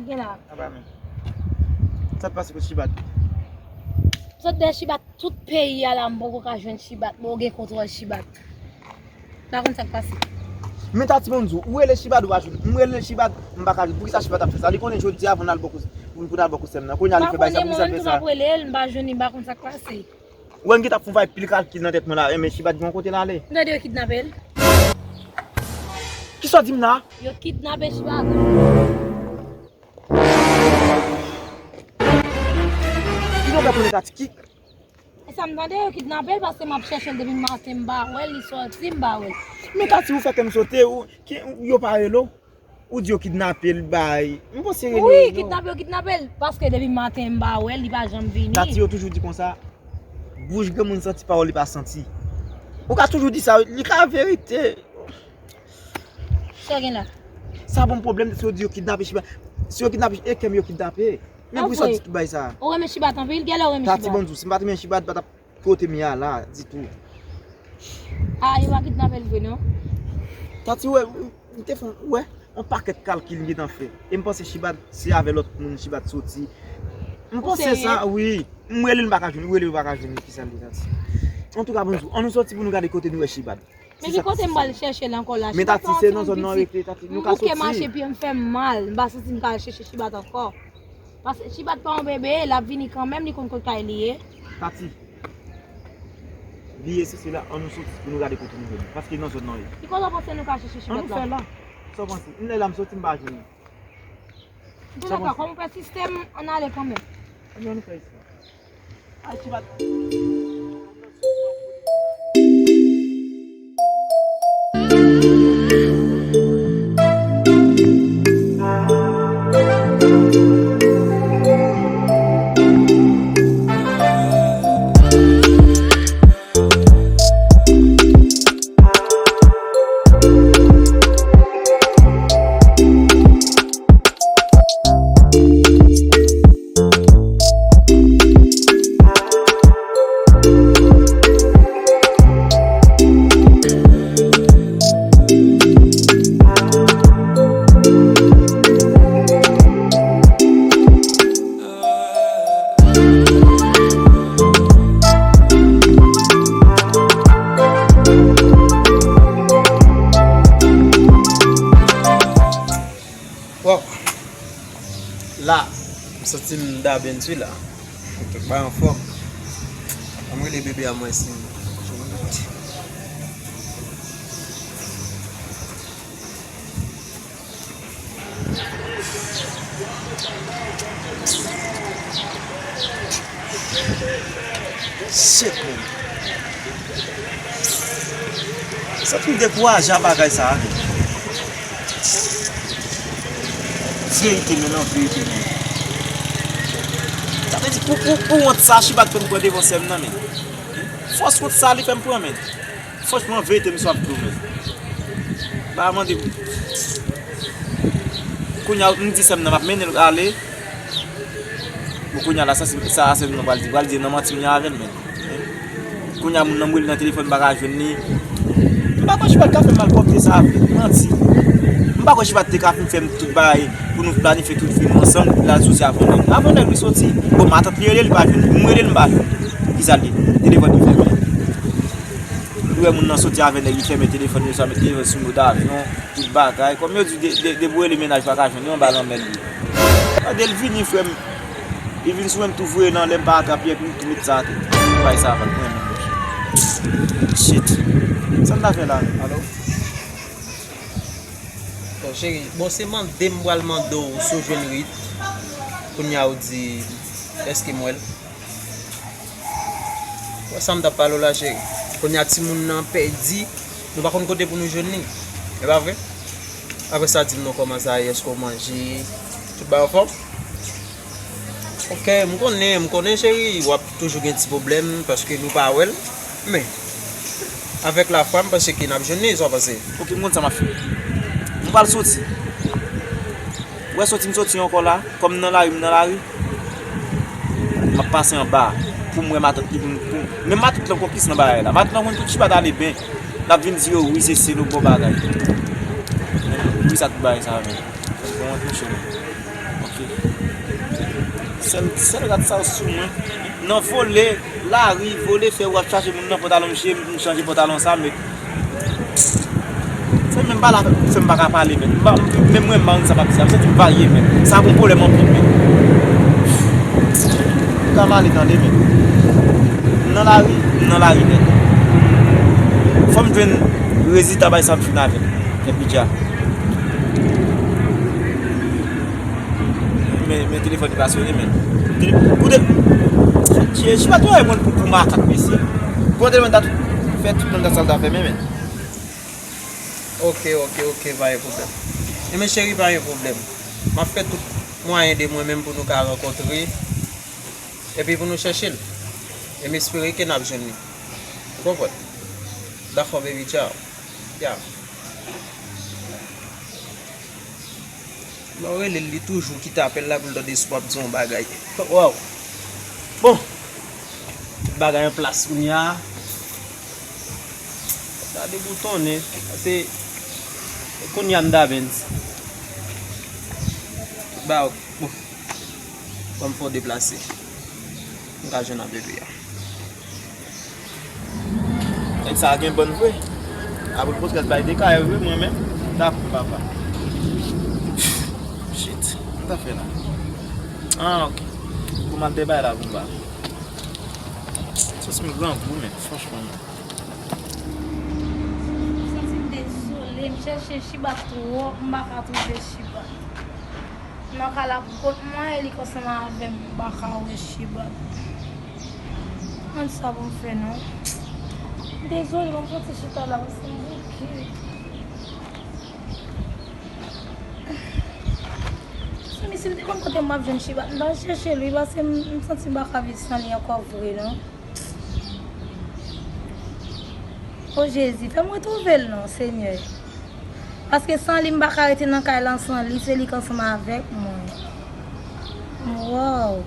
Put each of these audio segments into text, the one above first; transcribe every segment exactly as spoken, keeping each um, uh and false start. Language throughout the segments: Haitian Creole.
Gen la. Apa men. Sa t pase kot Chibat? Sot dèyè Chibat, tout peyi a la, m poko ka jwenn Chibat, bon, gen kontwòl Chibat. M pa konn sa k pase. Men Tati, ban m di w, ou rele Chibat, ou pa jwenn. M rele Chibat, m pa ka jwenn. Poukisa Chibat ap fè sa? Li konnen jodi a, pou n al bò kou, pou, pou n al bò kou sè m nan. Kounye a, li fè bagay sa, poukisa l fè sa? M pa konnen moun tou m ap rele l, m pa jwenn li, m pa konn sa k pase. Ou wè m gentan ap fè yon vay pil kalkil nan tèt mwen la, enben Chibat gen yon kote l ale. M tande yo kidnape l. Kisa w di m la? Yo kidnape Chibat. Ki nòmal konnen Tati ki? E sa m tande, yo kidnape l paske m ap chèche l depi maten, m pa wè l, li sòti, m pa wè l. Men Tati, ou fè kè m sote, ou, ki, yo pa rele w? Ou di yo kidnape l, bay. M panse rele yo. Wi, kidnape, yo kidnape l. Paske depi maten, m pa wè l, li pa janm vini. Tati, yo toujou di konsa, bouch granmoun santi, pawòl li pa santi. Ou ka toujou di sa, li ka verite. Sa gen la? Sa ban m pwoblèm, si yo di yo kidnape Chibat. Si yo kidnape, e kè m yo kidnape. Men poukisa w di tout bagay sa? Ou renmen Chibat anpil, genlè ou renmen Chibat. Tati, ban m di w, si m pa t renmen Chibat, m pa t ap kote m ye a la, ditou. A, yo pa kidnape l vre, non? Tati, wè, m te fè, wè, yon pakèt kalkil m gentan fè. E m panse Chibat, se avè lòt moun Chibat soti. M panse sa, wi. M rele l, m pa ka jwenn, m rele l, m pa ka jwenn, kisa l ye, Tati? Antouka, ban m di w, ann nou sòti pou nou gade kote nou wè Chibat. Men ki kote m pral chèche l ankò la? Men Tati, se nan zòn nan rete, Tati, nou ka soti. M bouke mache, pye m fè m mal. M pa santi m ka al chèche Chibat ankò. Paske Chibat pa yon bebe, l ap vini kanmenm, li konn kot kay li ye. Tati, bliye se sela, ann nou soti pou nou gade kote nou ye. Paske nan zòn nan ye. Ki kote w panse nou ka chèche Chibat la? Ann nou fè la. Sa w panse? M lè la m soti, m pa jwenn li. Antoulèka, kòm ou pèsiste, ann ale kanmenm. Ebyen, ann nou fè sa. Ay, Chibat. Bon, la, m santi m dabenn sou la. Kèk bagay anfòm. Ann rele bebe a mwen si m. Shit, man. Santi m dekouraje a bagay sa a, men. Verite, men, nan verite, men. Sa vle di, pou, pou, pou wont sa, Chibat fè m pran devan sè m nan, men. Fòs wont sa, li fè m pran, men. Franchman, verite, m swa ap di w, men. Ba mande m. Kounye a, m di sè m nan, m ap mennen l ale. Bon, kounye a la, sa, se, sa, sè m nan pral di, pral di nan manti m ye avè l, men. Kounye a, moun nan m rele nan telefòn, m pa ka jwenn li. M pa kwè Chibat ka fè m al pwòpte sa, vre. Manti. M pa kwè Chibat te ka fin fè m tout bagay pou nou planifye tout vi nou ansanm, pou l al soti avè yon nèg. Avè yon nèg li soti. Bon, matant li rele, li pa jwenn. M rele l, m pa jwenn. Kisa l ye? Telefòn li fèmen. Ou wè moun nan soti avè nèg, li fèmen telefòn, li sa met telefòn sou mòd avyon, tout bagay. Kòm yo di, de, de, depi w rele mennaj pa ka jwenn li, anba lanmè l ye. Tande l vini, frè m. Li vin sou mwen, m tou voye l anlè, m pa atrap li, epi m tou met sa atè. Bay sa avan, mwen menm. Shit. Sa m ta fè la? Alo? Bon, cheri, bon, se mande m pral mande w si w jwenn Rit. Kounye a ou di, èske m wè l? Wè sa m t ap pale w la, cheri. Kounye a timoun nan pèdi, nou pa konn kote pou nou jwenn li. E pa vre? Apre sa, di m non, kòman sa ye, èske w manje? Tout bagay anfòm? Ok, m konnen, m konnen, cheri, w ap toujou gen ti pwoblèm paske nou pa wè l. Men, avèk lafwa, m panse ke n ap jwenn li, sa w panse? Ok, m konn sa m ap fè. M pral soti. Ou wè soti m soti ankò la, kòm nan lari, m nan lari. M ap pase anba pou m wè matant li, pou m, pou m, men matant lan konplis nan bagay la. Matant lan konn tout Chibat ale ben. L ap vin di yo, wi, se sèl ou bon bagay. Wi, sa tout bagay sa, men. Bon, touche m. Ok. Sèl, sèl rad sa sou mwen. Nan vole, lari, vole, fè w ap chache moun nan pantalon m chire, m chanje pantalon sa, men. Se menm pa la, se m pa ka pale, men. M pa, menm mwen, m pa konn sa p ap di a. M santi m varye, men. Sa gon pwoblèm anpil, men. M ka pale, tande, men. M nan lari, m nan lari nèt. Fò m jwenn rezilta bay sa m fin avè l. Kèt bidja. Men, men telefòn li pa sone, men. Tele-, koute. Chèche pa tou reponn pou, pou makak, mesye. Pou telefòn ta fè tout nan sa l ta fè, men, men. Ok, ok, ok, pa gen pwoblèm. Ebyen, cheri, pa gen pwoblèm. M ap fè tout mwayen de mwen menm pou nou ka rankontre. Epi pou nou chèche l. E m espere ke n ap jwenn li. Ou konprann? Dakò, baby, tchao. Ya. Lè w rele l, li toujou kite apèl la pou l tande si w ap di yon bagay. Waw. Bon. Tout bagay an plas kounye a. Sa deboutonnen. Se kounye a m ta Benz. Tout bagay ok. Bon. Ban m fè w deplase. M ka jwenn a bebe a. Nèg sa a gen bòn vre. Apre l pote l bay de kay vre, mwen menm. Dakò, papa. Shit. M ta fè la. Ah, ok. Pou m al debay la, pou m ba. Santi m grangou, men, franchman, men. M santi m dezole, m chèche Chibat twòp, m pa ka twouve Chibat. Nan kay la pou kont mwen, e li k ansanm avè m, m pa ka wè Chibat. Ann sa pou m fè non. M dezole, ban m soti chita la, paske m bouke. Mezanmi, si m te konn kote m ap jwenn Chibat, m t al chèche l, wi, paske m, m santi m pa ka viv san li ankò vre, non. O Jezi, fè m retwouve l non, Senyè. Paske san li, m pa ka rete nan kay lan san li, se li k ansanm avèk mwen. Wow.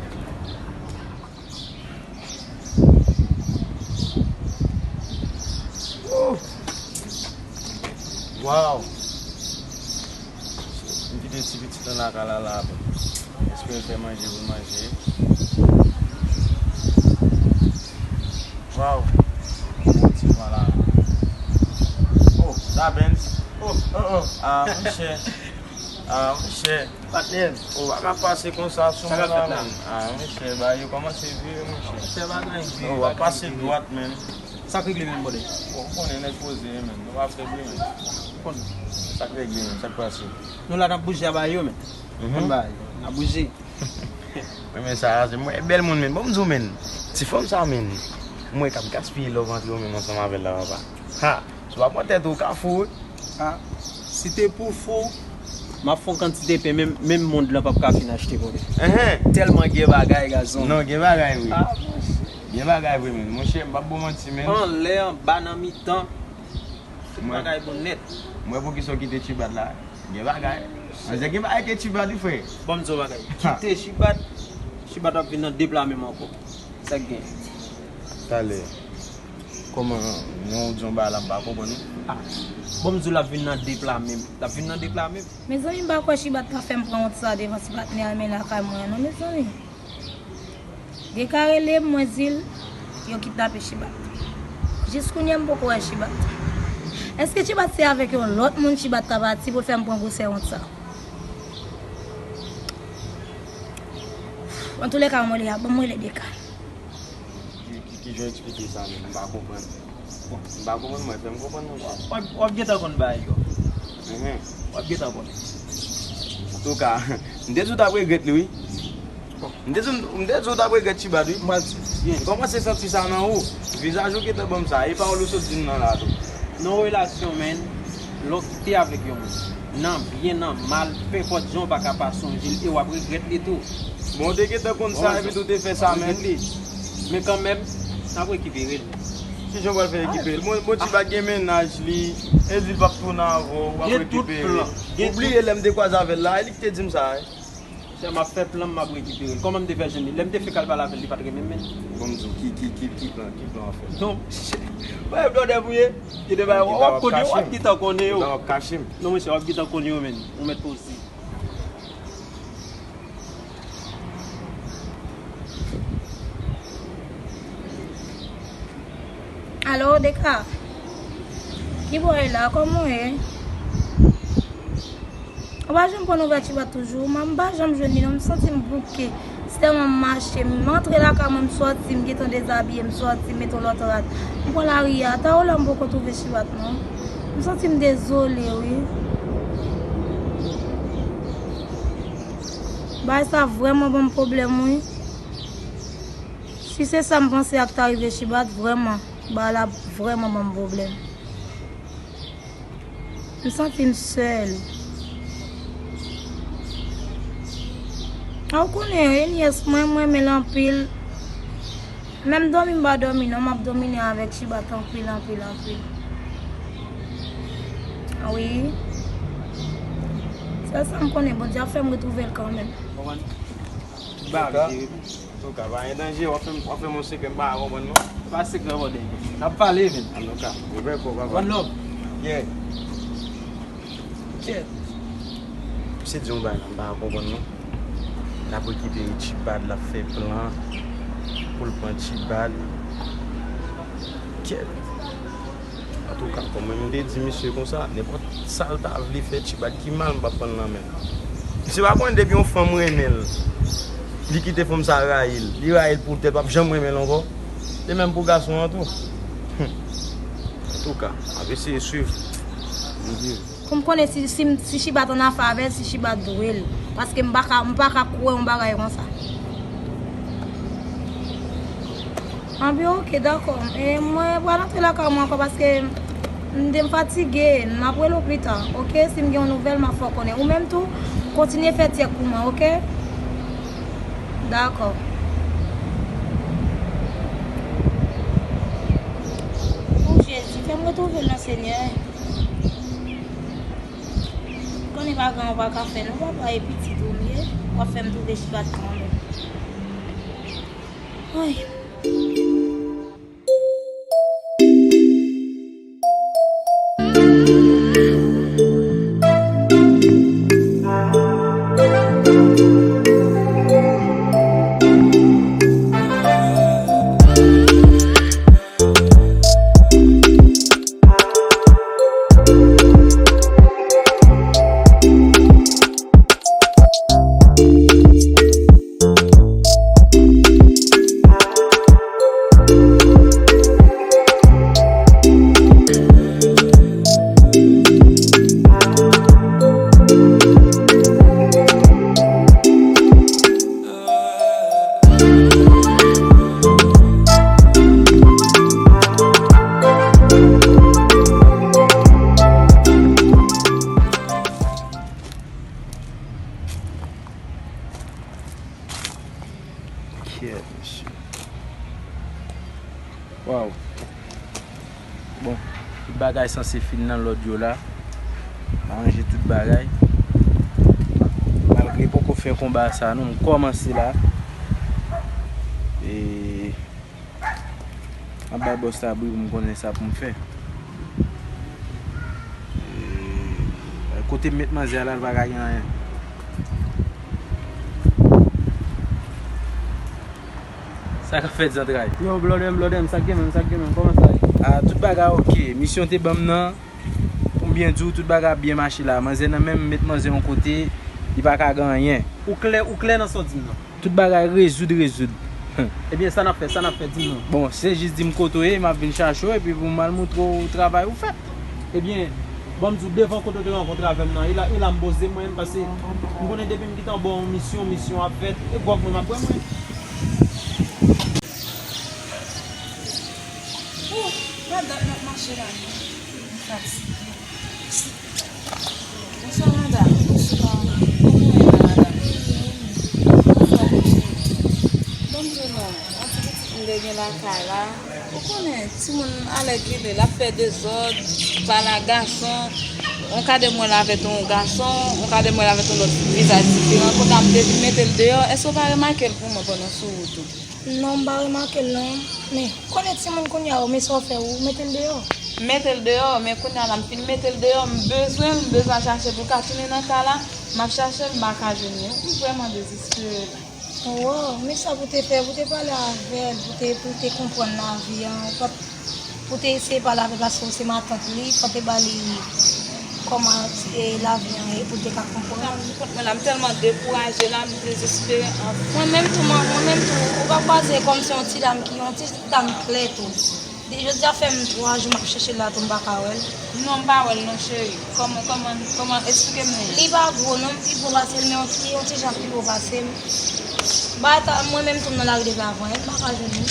Woo. Wow. M kite ti pitit lan lakay la la. Espere l fè manje pou l manje. Waw. Bon ti van la. Oh, Dabens. Oh, oh, oh. Ah, monchè. Ah, monchè. Patnè. Oh, pa ka pase konsa sou mwen la, men. Ah, monchè, bagay yo kòmanse vire, monchè. Fè bagay vire. Oh, w ap pase dwat, men. Sa k regle menm, brother? Bon, ou konnen nèg poze, men. Nou pa fè bri, men. Ou konnen. Sa k regle, men. Sa k pase? Nou la n ap bouje a bagay yo, men. Mhm. Konn bagay yo. N ap bouje. Wi, men sa, se mwen, bèl moun, men. Bon, m di w, men. Ti fanm sa, men. Mwen k ap gaspiye love antre w menm ansanm avè l la, papa. Ha! Si w pa pran tèt ou, w ka fou, wi. Ah, si te pou fou, m ap fè yon kantite pen, menm, menm mond lan p ap ka fin achte, brother. Enhen. Tèlman gen bagay, gazon. Non, gen bagay, wi. Ah, monchè. Gen bagay vre, men. Monchè, m p ap ba w manti, men. Anlè, anba, nan mitan. Tout bagay bon nèt. Mwen, poukisa w kite Chibat la? Gen bagay. Manzè gen bagay ke Chibat, wi, frè. Bon, m di w bagay. Ha. Kite Chibat, Chibat ap vin nan de pla menm ankò. Sa k gen? Talè. Kòman, non, w di yon bagay la, m pa konprann, wi. Ah. Bon, m di w l ap vin nan de pla menm. L ap vin nan de pla menm. Mezanmi, m pa kwè Chibat ka fè m pran wont sa devan ti patnè a, men lakay mwen an, non, mezanmi. Gen ka rele m, mwen di l, yo kidnape Chibat. Jis kounye a, m poko wè Chibat. Èske Chibat se avèk yon lòt moun Chibat ta pati pou l fè m pran gwosè wont sa? Antoulèka, mwen li a, ban m rele Deka. Ki, ki, ki jan w eksplike sa menm? M pa konprann. Bon, m pa konprann, mwen, fè m konprann, monchè. W ap, w ap gentan konn bagay yo. Mhm. W ap gentan konn. Antouka, m te di w t ap regrèt li, wi. Bon. M te di w, m te di w t ap regrèt Chibat, wi. M pral di w. M kòmanse santi sa nan ou. Vizaj ou gentan ban m sa. E pawòl ou sot di m nan la tou. Nan relasyon, men, lè w kite avèk yon moun, nan byen, nan mal, penpòt jan, w pa ka pa sonje l e w ap regrèt li tou. Bon, w te gentan konn sa, epi tou te fè sa, men. Men kanmenm, n ap rekipere l. Kijan w pral fè rekipere l? Bon, bon, Chibat gen mennaj li, e li di l p ap tounen avè w, w ap rekipere. Gen tout plan. Ou bliye lè m te kwaze avè l la, e li ki te di m sa, wi. Chè, m ap fè plan, m ap rekipere l. Kòman m te fè jwenn li? Lè m te fenk al pale avè l, li pa t renmen m, men. Bon, m di w, ki, ki, ki, ki plan, ki plan w ap fè? Non, chè, bay blòdè pou ye. Kite bay, w ap konn yo, w ap gentan konnen yo. W ap kache m. Non, monchè, w ap gentan konnen yo, men. Ou mèt poze. Alo, Deka. Ki bò w ye la? Kòman w ye? Ou pa janm pran nouvèl Chibat toujou? Mwen, m pa janm jwenn li non, m santi m bouke. Se tèlman m mache, m antre lakay mwen, m sòti, m gentan dezabiye, m sòti, m mete yon lòt rad. M pran lari a, ta ou la m poko twouve Chibat non. M santi m dezole, wi. Bagay sa vrèman ban m pwoblèm, wi. Si se sa m panse a k ta rive Chibat, vrèman, bagay la vrèman ban m pwoblèm. M santi m sèl. A, ou konnen, e nyès mwen, mwen renmen l anpil. Menm dòmi m pa dòmi non, m ap domine avèk Chibat anpil, anpil, anpil. Wi. Sèl sa m konnen, Bondye ap fè m retwouve l kanmenm. Konprann? Ba, Antouka, pa gen danje, w ap fè m, w ap fè m yon sekrè, m pa ka konprann non. Se pa sekrè, brother. N ap pale, men. Antouka, ouvè kò w, papa. One love. Yeah. Kèt. Misye di yon bagay la, m pa ka konprann non. L ap rekipere Chibat, l ap fè plan pou l pran Chibat. Kèt. Antouka, kòm mwen m te di misye konsa, nenpòt sa l ta vle fè Chibat ki mal, m p ap pran l nan men l. Misye pa konnen depi yon fanm renmen l, li kite fanm sa rayi l, li rayi l pou tèt, p ap janm renmen l ankò. E menm pou gason an tou. Antouka, m ap eseye swiv. Pou m konnen si, si, si Chibat annafè avè l, si Chibat dwe l. Paske m pa ka, m pa ka kwè yon bagay konsa. Anben, oke, dakò. E mwen pral antre lakay mwen ankò paske m, m fatige. M ap rele w pita, oke? Si m gen yon nouvèl, m ap fè w konnen. Ou menm tou, kontinye fè tchèk pou mwen, oke? Dakò. O Jezi, fè m retwouve l non, Senyè. Konnen pa gen ou pa ka fè non, papa, e pitit ou m ye, w ap fè m twouve Chibat kanmenm. Ay. Kèt, mesye. Waw. Bon, tout bagay sanse fin nan lòd yo la. M aranje tout bagay. Malgre poko fè konba sa non, m kòmanse la. E m ap bay bòs la bri pou m konnen sa pou m fè. E kote m met manzè a la, l pa ka gen anyen. Sa k ap fèt zantray? Yo, blòdè m, blòdè m, sa k gen menm, sa k gen menm, kòman sa ye? A, tout bagay oke. Misyon te ban m nan, pou m byen di w, tout bagay ap byen mache la. Manzè nan men m, m met manzè yon kote, li pa ka gen anyen. Ou klè, ou klè nan sa w di m nan? Tout bagay rezoud, rezoud. Ebyen, sa n ap fè, sa n ap fè, di m non. Bon, se jis di m kote w ye, m ap vin chache w, epi pou m al moutre w travay ou fè. Ebyen, ban m di w, devan kote w te rankontre avè m nan, e la, e la m poze mwen, paske m konnen depi m kite anba yon misyon, misyon ap fèt, e gwòg mwen m ap pran mwen. Ooh, pa dat m ap mache la, non. M fatige. Bonswa, madanm. Bonswa. Kòman w ye la, madanm? Anfòm, cheri. Ban m di w non, yon ti pitit m te gen lakay la. Ou konnen, timoun alèkile, l ap fè dezòd, pale ak gason. Yon kadè m wè l avèk yon gason, yon kadè m wè l avèk yon lòt vizaj diferan. Kounye a m te vin mete l deyò. Èske w pa remake l pou mwen pandan sou wout ou? Non, m pa remake l non. Men, konnen timoun kounye a, ou men sa w fè, ou mete l deyò. M mete l deyò, men kounye a la m fin mete l deyò, m bezwen l, m bezwen al chache l pou l ka tounen nan kay la, m ap chache l, m pa ka jwenn li. M vrèman dezespere la. Wow, men sa pou te fè, pou te pale avè l, pou te, pou l te konprann lavi a, ou p ap, Pou te eseye pale avè l, paske w se matant li, fò te ba li kòman, e, lavi an ye, pou l te ka konprann. Kont mwen la, m tèlman dekouraje la, m dezespere anfen. Mwen menm tou, mwen, mwen menm tou, ou ka kwaze kòm se yon ti dam ki, yon ti dam klè tou. De, jodi a fè m twa jou m ap chèche l la tou, m pa ka wè l. Non, m pa wè l non, cheri. Kòman, kòman, kòman, eksplike m li. Li pa gwo non, m pi gwo pase l, men yon ti, yon ti jan pi gwo pase m. Bagay sa, mwen menm tou m nan lari depi avan yè, m pa ka jwenn li.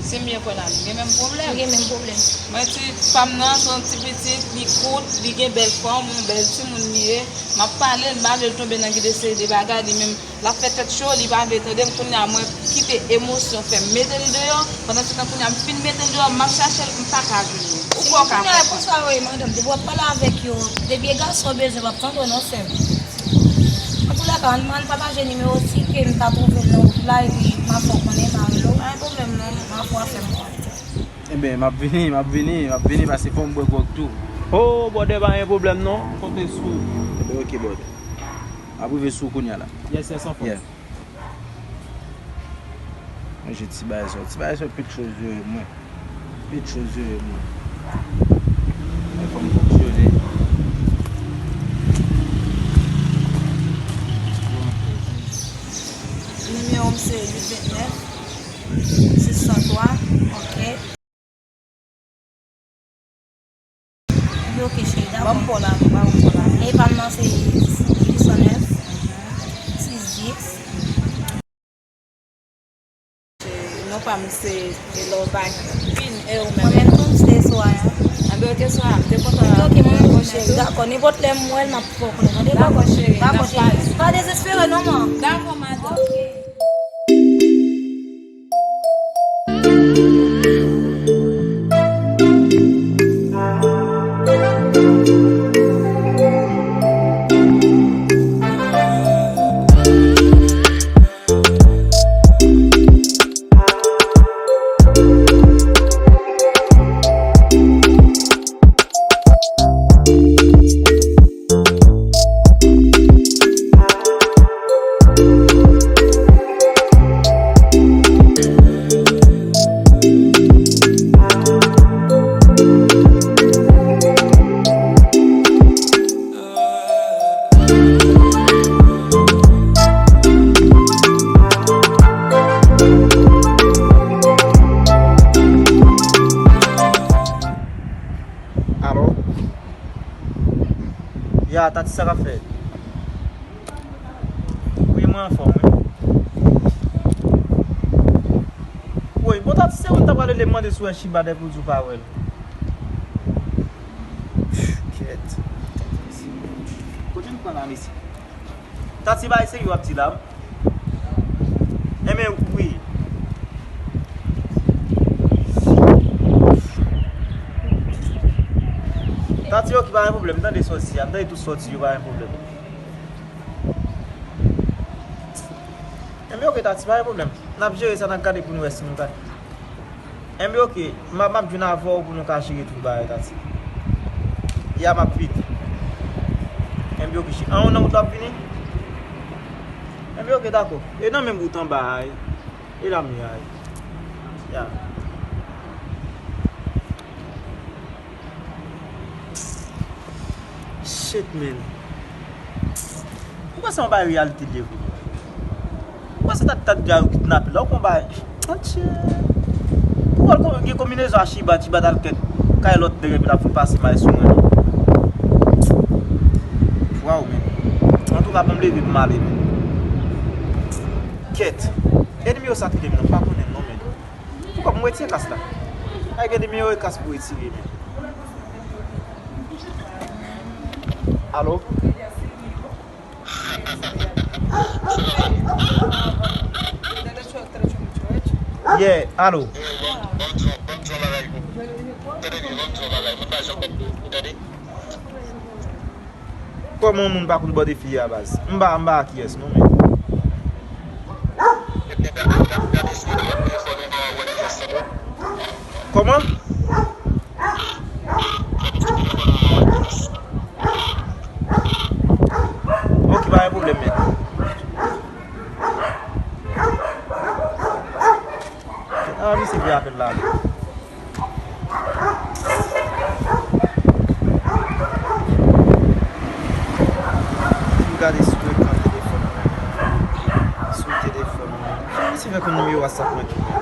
Se m ye kwè la, nou gen menm pwoblèm. Nou gen menm pwoblèm. Mwen ti pa m nan, se yon ti pitit, li kout, li gen bèl fòm, yon bèl timoun li ye. M ap pale l, m pa vle l tonbe nan gide seri de bagay, li menm, l ap fè tèt cho, li pa vle tande m. Kounye a, mwen kite emosyon fè m mete l deyò. Pandan se tan, kounye a, m fin mete l deyò, m ap chache l, m pa ka jwenn li. Ou kwè w ka konprann? Bonswa, wi, madanm. Depi w ap pale avèk yo, depi e gason w bezwen, w ap tande w non, sè m. Antoulèka, ann, ann pataje nimewo w si ke m ta twouve l nan wout la, epi m a fè w konnen, m a rele w. Pa gen pwoblèm non, m a fè w fè m konnen. Ebyen, m ap vini, m ap vini, m ap vini, paske fò m bwè gwòg tou. Oh, brother, pa gen pwoblèm non, m konte sou ou. Ebyen, ok, brother. M ap rive sou ou kounye a la. Yes, yes, anfòm. Yeah. Mwen jwe ti bagay sa. Ti bagay sa, pit choz yo ye mwen. Pit choz yo ye mwen. Men fò m fonksyone. Nimewo m se uit vennèf, sis san twa, ok. Li oke, cheri, dakò. Ban m pa w la, non, ban m pa w la. E pa m nan se uit san nèf, sis dis. Non pa m se Love Queen, e ou menm? Mwen menm tou, m se Soraya. Anben, oke, Soraya, m te kontan. Li oke, mwen menm, cheri, dakò. Nenpòt lè m wè l, m ap fè w konnen, tande? Dakò, cheri, n ap pale. Pa dezespere non, man. Dakò, madanm. Alo? Ya, Tati, sa k ap fèt? Wi, mwen anfòm, wi. Woy, bon, Tati, se ou m ta pral rele mande si w wè Chiba depi w di w pa wè l. Kèt. Kote n pran la, mesye? Tati, bagay serye w ap di la, wi. Enben, wi. Tati, ok, pa gen pwoblèm. M tande sa w di a. M tande tout sa w di yo, pa gen pwoblèm. Enben, ok, Tati, pa gen pwoblèm. N ap jere sa, n ap gade pou nou wè si nou ka. Enben, ok, m ap, m ap jwenn avè w pou nou ka jere tout bagay, Tati. Ya, m ap vini. Enben, ok, an ou nan wout la ap vini? Enben, ok, dakò. E nan menm wout anba a, e la m ye a, ya. Shit, man. Ou kwè se yon bagay reyalite l ye vre? Ou kwè se Tati, Tati Djay yo kidnape la? Ou kwè yon bagay, Adje. Ou kwè l gen konbinezon a Chiba, Chiba t al kèt kay lòt nèg epi l ap vin pase may sou mwen la? Waw, man. Antouka, ban m leve pou m ale, man. Kèt. E nimewo sa kite m nan, m pa konnen non, man. Poukò pou m retire kas la? Ay, gen nimewo e kas pou retire, men. Alo? Yeah, alo? Kòman yon moun pa konn bòde fi a, baz? M pa, m pa a kiyès non, men. Kòman? Ok, pa gen pwoblèm, men. Ah, misye vle apèl la. Gade sou ekran telefòn mwen. Sou telefòn mwen. Kòmanse fè konn nimewo WhatsApp mwen tou.